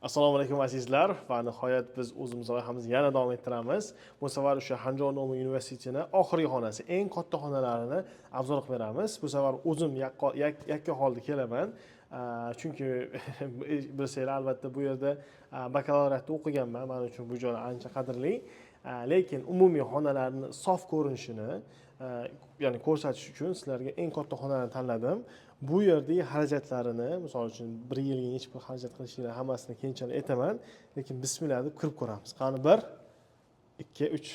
Assalomu alaykum, azizlar, va nihoyat biz o'zimiz loyihamizni yana davom ettiramiz. Bu safar o'sha Hanzhou Normal Universityni oxirgi xonasi, eng katta xonalarini обзор qilib beramiz. Bu safar o'zim yakka holda kelaman. Chunki bilsanglar, albatta, bu yerda bakalavriatda o'qiganman. Man uchun bu joy ancha qadrli. Lekin umumiy xonalarni sof ko'rinishini, ya'ni ko'rsatish uchun sizlarga eng katta xonani tanladim. Bu yerdagi xarajatlarini, misol uchun, bir yilga necha pul xarajat qilishinglar, hammasini keyinchalik aytaman. Lekin bismillah deb kirib ko'ramiz. Qani, bir, ikki, uch,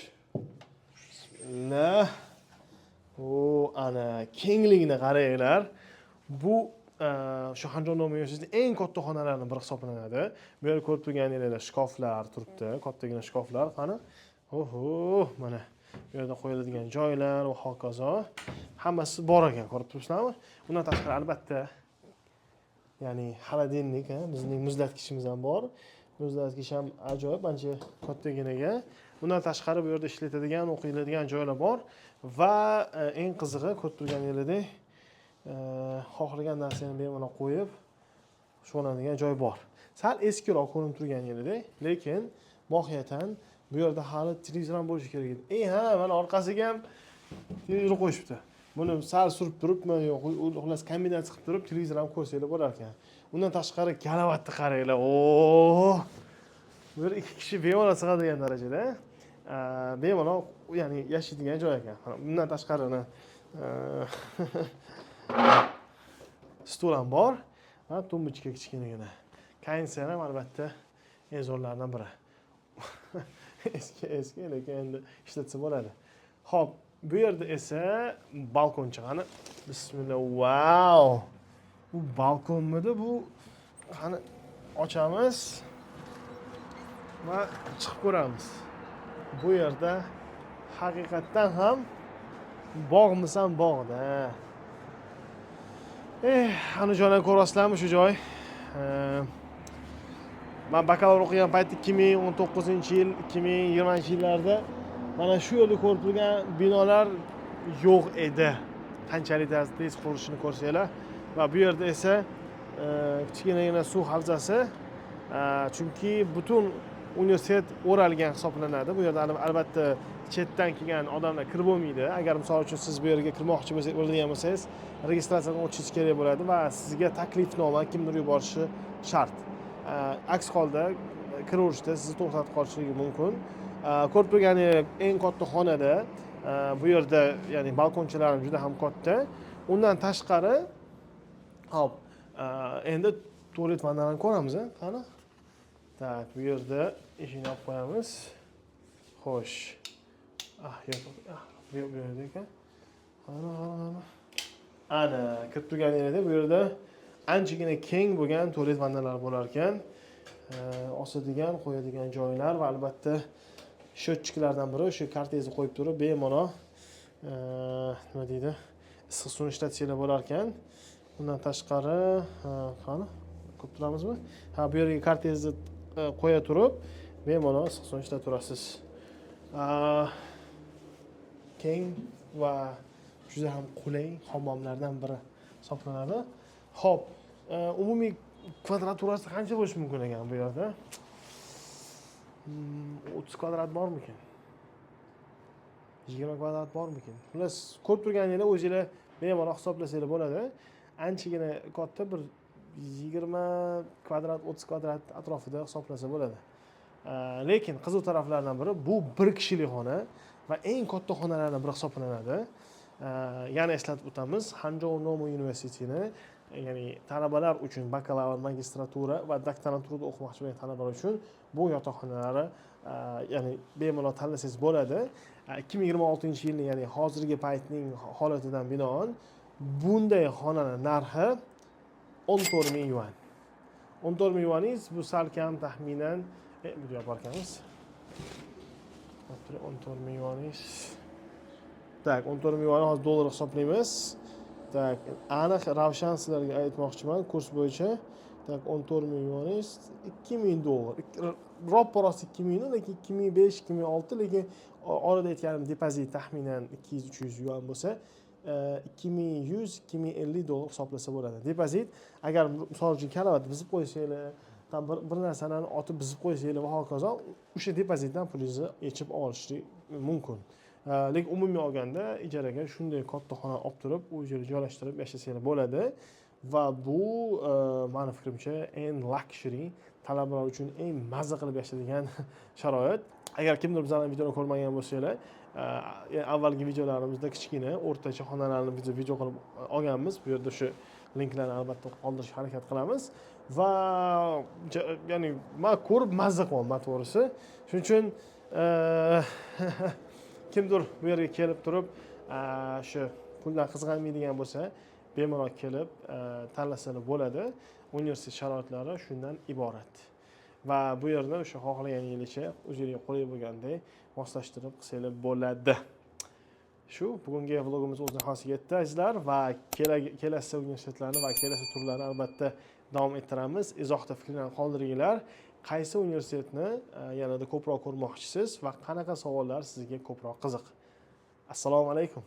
bismillah. O, ana kengligini qaranglar. Bu shu Hanzhou Normal Universitetining eng katta xonalaridan biri hisoblanadi. Bu yerda ko'rib turganinglar, shkaflar turibdi, kattagina shkaflar. Qani, oho, mana bu yerda qo'yiladigan joylar va hokazo, hammasi bor ekan, ko'rib turibsizlarmi? Undan tashqari, albatta, ya'ni холодильник, bizning muzlatgichimiz ham bor. Muzlatgich ham ajoyib, ancha kattaginaga. Undan tashqari, bu yerda ishlatadigan, o'qiydigan joylar bor va eng qizig'i, ko'rib turganingizdek, xohlagan narsani bemalol qo'yib shug'ullanadigan joy bor. Sal eskiroq ko'rinib turganinglardek, lekin mohiyatan bu yerda hali televizor ham bo'lishi kerak edi. Ha, mana orqasiga ham televizor qo'yishibdi. Buni sal surib turibmi, yo'q, xullas, kombinatsiya qilib turib televizor ham ko'rsanglar bo'lar ekan. Undan tashqari, кровать ni qaranglar. O, bu yerda ikki kishi bemalol sig'adigan darajada, bemalol, ya'ni yashaydigan joy ekan. Bundan tashqari, mana stul ham bor va тумбочка kichkinagina. Konditsioner ham, albatta, eng zo'rlaridan biri. Eski, eski, lekin endi ishlatsa bo'ladi. Ho'p, bu yerda esa balkoncha. Qani, bismillah. Vau, bu balkonmidi bu? Qani, ochamiz va chiqib ko'ramiz. Bu yerda haqiqatdan ham bog'misan, bog'da. Andijondan ko'ryapsizlarmi shu joy? Man bakalavr o'qigan paytda, 2019-yil, 2020-yillarda mana shu yerda ko'rib turgan binolar yo'q edi. Qanchalik tez qurilishini ko'rsanglar. Va bu yerda esa kichkinagina suv havzasi, chunki butun universitet o'ralgan hisoblanadi. Bu yerda albatta chetdan kelgan odamlar kirib bo'lmaydi. Agar, misol uchun, siz bu yerga kirmoqchi bo'ladigan bo'lsangiz, registratsiyadan o'tishingiz kerak bo'ladi va sizga taklifnoma kimdir yuborishi shart. Aks holda kiraverishda sizni to'xtatib qolishligi mumkin. Ko'rib turganingiz, eng katta xonada bu yerda, ya'ni balkonchalar ham juda ham katta. Undan tashqari, hop, endi tualet, vannalarni ko'ramiz, a? Qani, так, bu yerda eshikni olib qo'yamiz. Xo'sh, ah, yo'q, ah, bu yerda ekan. Qani, qani, qani, ana kirib turganinglarda bu yerda anchagina keng bo'lgan tualet, vannalar bo'lar ekan. Osadigan, qo'yadigan joylar va albatta счетчик lardan biri, o'sha kartangizni qo'yib turib, bemalol, nima deydi, issiq suvni ishlatsanglar bo'lar ekan. Undan tashqari, qani, ko'rib turamizmi? Ha, bu yerga kartangizni qo'ya turib, bemalol issiq suvni ishlatib turasiz. Keng va juda ham qulay hammomlardan biri hisoblanadi. Ho'p, umumiy kvadraturasi qancha bo'lishi mumkin ekan bu yerda? 30 kvadrat bormikin, 20 kvadrat bormikin? Xullas, ko'rib turganinglar, o'zinglar bemalol hisoblasanglar bo'ladi. Anchagina katta, bir 20 kvadrat, 30 kvadrat atrofida hisoblasa bo'ladi. Lekin qiziq taraflaridan biri, bu bir kishilik xona va eng katta xonalardan biri hisoblanadi. Yana eslatib o'tamiz, Hanzhou Normal Universityni, ya'ni talabalar uchun, bakalavr, magistratura va doktoranturada o'qimoqchi bo'lgan talabalar uchun bu yotoqxonalari, ya'ni bemalol tanlasangiz bo'ladi. 2026-yilni, ya'ni hozirgi paytning holatidan binoan, bunday xonani narxi 14 000 yuan. 14 000 yuaningiz bu salkam, taxminan, bu yoqqa ekanmiz, 14 000 yuaningiz. Так, 14 000 yuanni hozir dollar hisoblaymiz. Так, aniq, ravshan sizlarga aytmoqchiman kurs bo'yicha. Так, 14 000 yuaningiz 2000 dollar, roppa rost 2000, lekin 2005, 2006, lekin orada aytganim depozit taxminan 200-300 yuan bo'lsa, 2100, 2050 dollar hisoblasa bo'ladi depozit. Agar, misol uchun, кровать buzib qo'ysanglar. Там bir narsani otib buzib qo'ysanglar va hokazo, o'sha depozitdan pulingizni yechib olishlik mumkin. Lekin umumiy olganda ijaraga shunday katta xona olib turib, u yerga joylashtirib yashasanglar bo'ladi. Va bu mani fikrimcha, eng luxury, talabalar uchun eng mazza qilib yashaydigan sharoit. Agar kimdir bizlarni videoni ko'rmagan bo'lsanglar, avvalgi videolarimizda kichkina, o'rtacha xonalarni biz video qilib olganmiz. Bu yerda o'sha linklarni albatta qoldirishga harakat qilamiz. Va ya'ni man ko'rib mazza qilyapman, to'g'risi. Shuning uchun kimdir bu yerga kelib turib, shu puldan qizg'anmaydigan bo'lsa, bemalol kelib tanlasalar bo'ladi. Universitet sharoitlari shundan iborat va bu yerda o'sha xohlaganingizcha, o'zingizga qulay bo'lganday moslashtirib qilsanglar bo'ladi. Shu bugungi vlogimiz o'z nihoyasiga yetdi, azizlar, va kelasi universitetlarni va kelasi turlarni albatta davom ettiramiz. Izohda fikrlarni qoldiringlar, qaysi universitetni yanada ko'proq ko'rmoqchisiz va qanaqa savollar sizga ko'proq qiziq. Assalomu alaykum.